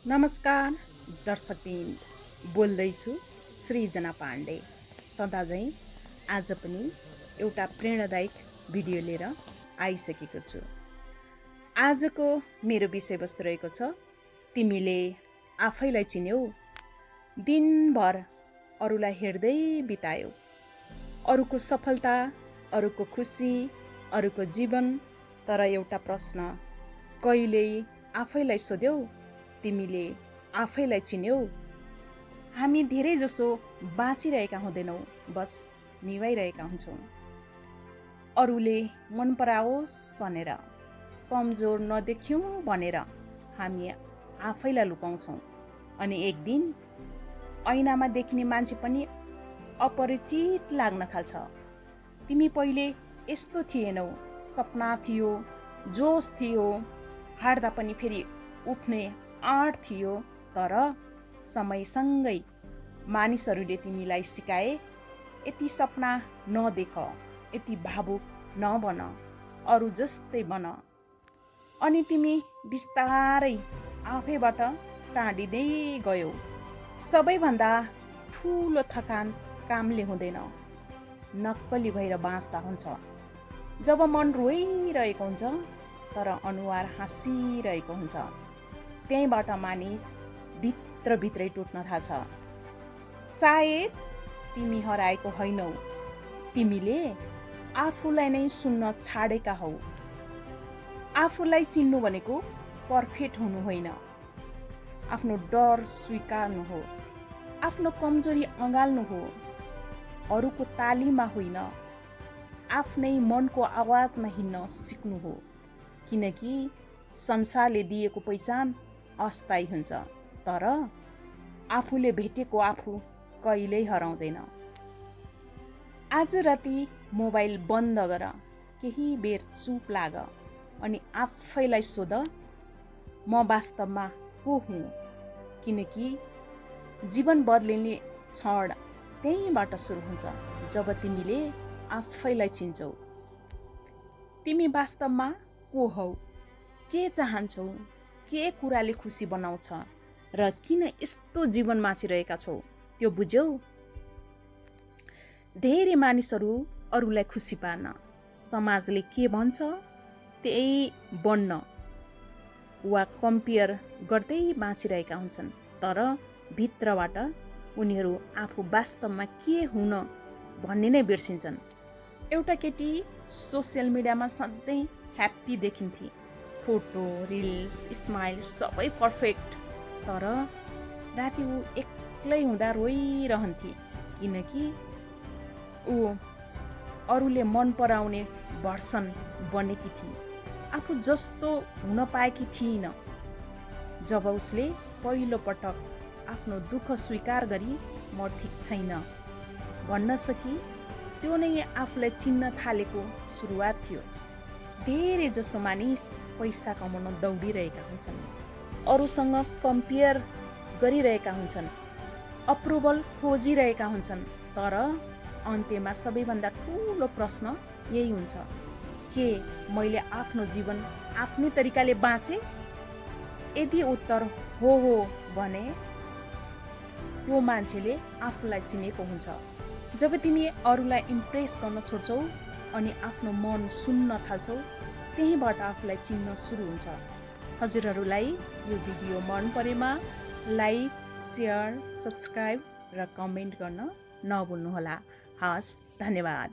नमस्कार दर्शकवृन्द, बोल्दैछु सृजना पाण्डे। सदाझैँ आज पनि एउटा प्रेरणादायक भिडियो लिएर आइसकेको छु। आजको मेरो विषयवस्तु रहेको छ, तिमीले आफैलाई चिन्यौ। दिनभर अरूलाई हेर्दै बितायौ, अरूको सफलता, अरूको खुसी, अरूको जीवन। तर एउटा प्रश्न कहिल्यै आफैलाई सोध्यौ, तिमीले आफैलाई चिन्यौ? हामी धेरै जसो बाँचिरहेका हुँदैनौँ, बस निभाइरहेका हुन्छौँ। अरूले मन पराओस् भनेर, कमजोर नदेखिउँ भनेर हामी आफैलाई लुकाउँछौँ। अनि एक दिन ऐनामा देखिने मान्छे पनि अपरिचित लाग्न थाल्छ। तिमी पहिले यस्तो थिएनौ, सपना थियो, जोस थियो, हार्दा पनि फेरि उठ्ने आँट थियो। तर समयसँगै मानिसहरूले तिमीलाई सिकाए, यति सपना नदेख, यति भावुक नबन, अरू जस्तै बन। अनि तिमी बिस्तारै आफैबाट टाढिँदै गयौ। सबैभन्दा ठुलो थकान कामले हुँदैन, नक्कली भएर बाँच्दा हुन्छ। जब मन रोइरहेको हुन्छ तर अनुहार हाँसिरहेको हुन्छ, त्यहीँबाट मानिस भित्रभित्रै टुट्न थाल्छ। सायद तिमी हराएको होइनौ, तिमीले आफूलाई नै सुन्न छाडेका हौ। आफूलाई चिन्नु भनेको पर्फेक्ट हुनु होइन, आफ्नो डर स्वीकार्नु हो, आफ्नो कमजोरी अँगाल्नु हो, अरूको तालीमा होइन, आफ्नै मनको आवाजमा हिँड्न सिक्नु हो। किनकि संसारले दिएको पहिचान अस्थायी हुन्छ, तर आफूले भेटेको आफू कहिल्यै हराउँदैन। आज राति मोबाइल बन्द गर, केही बेर चुप लाग अनि आफैलाई सोध, म वास्तवमा को हुँ? किनकि जीवन बदलिने क्षण त्यहीँबाट सुरु हुन्छ, जब तिमीले आफैलाई चिन्छौ। तिमी वास्तवमा को हौ? के चाहन्छौ? के कुराले खुसी बनाउँछ? र किन यस्तो जीवन बाँचिरहेका छौ? त्यो बुझ्यौ? धेरै मानिसहरू अरूलाई खुसी पार्न, समाजले के भन्छ त्यही बन्न वा कम्पेयर गर्दै बाँचिरहेका हुन्छन्। तर भित्रबाट उनीहरू आफू वास्तवमा के हुन भन्ने नै बिर्सिन्छन्। एउटा केटी सोसियल मिडियामा सधैँ ह्याप्पी देखिन्थे, फोटो, रिल्स, स्माइल सबै पर्फेक्ट। तर राति ऊ एक्लै हुँदा रोइरहन्थे, किनकि ऊ अरूले मन पराउने भर्सन बनेकी थिए, आफू जस्तो हुन पाएकी थिइन। जब उसले पहिलो पटक आफ्नो दुःख स्वीकार गरी म ठिक छैन भन्न सकी, त्यो नै आफूलाई चिन्न थालेको सुरुवात थियो। धेरै जसो मानिस पैसा कमाउन दौडिरहेका हुन्छन्, अरूसँग कम्पेयर गरिरहेका हुन्छन्, अप्रुभल खोजिरहेका हुन्छन्। तर अन्त्यमा सबैभन्दा ठुलो प्रश्न यही हुन्छ, के मैले आफ्नो जीवन आफ्नै तरिकाले बाँचे? यदि उत्तर हो भने त्यो मान्छेले आफूलाई चिनेको हुन्छ। जब तिमी अरूलाई इम्प्रेस गर्न छोड्छौ अनि आफ्नो मन सुन्न थाल्छौ, त्यहीँबाट आफूलाई चिन्न सुरु हुन्छ। हजुरहरूलाई यो भिडियो मन परेमा लाइक, सेयर, सब्सक्राइब र कमेन्ट गर्न नभुल्नुहोला। हस्, धन्यवाद।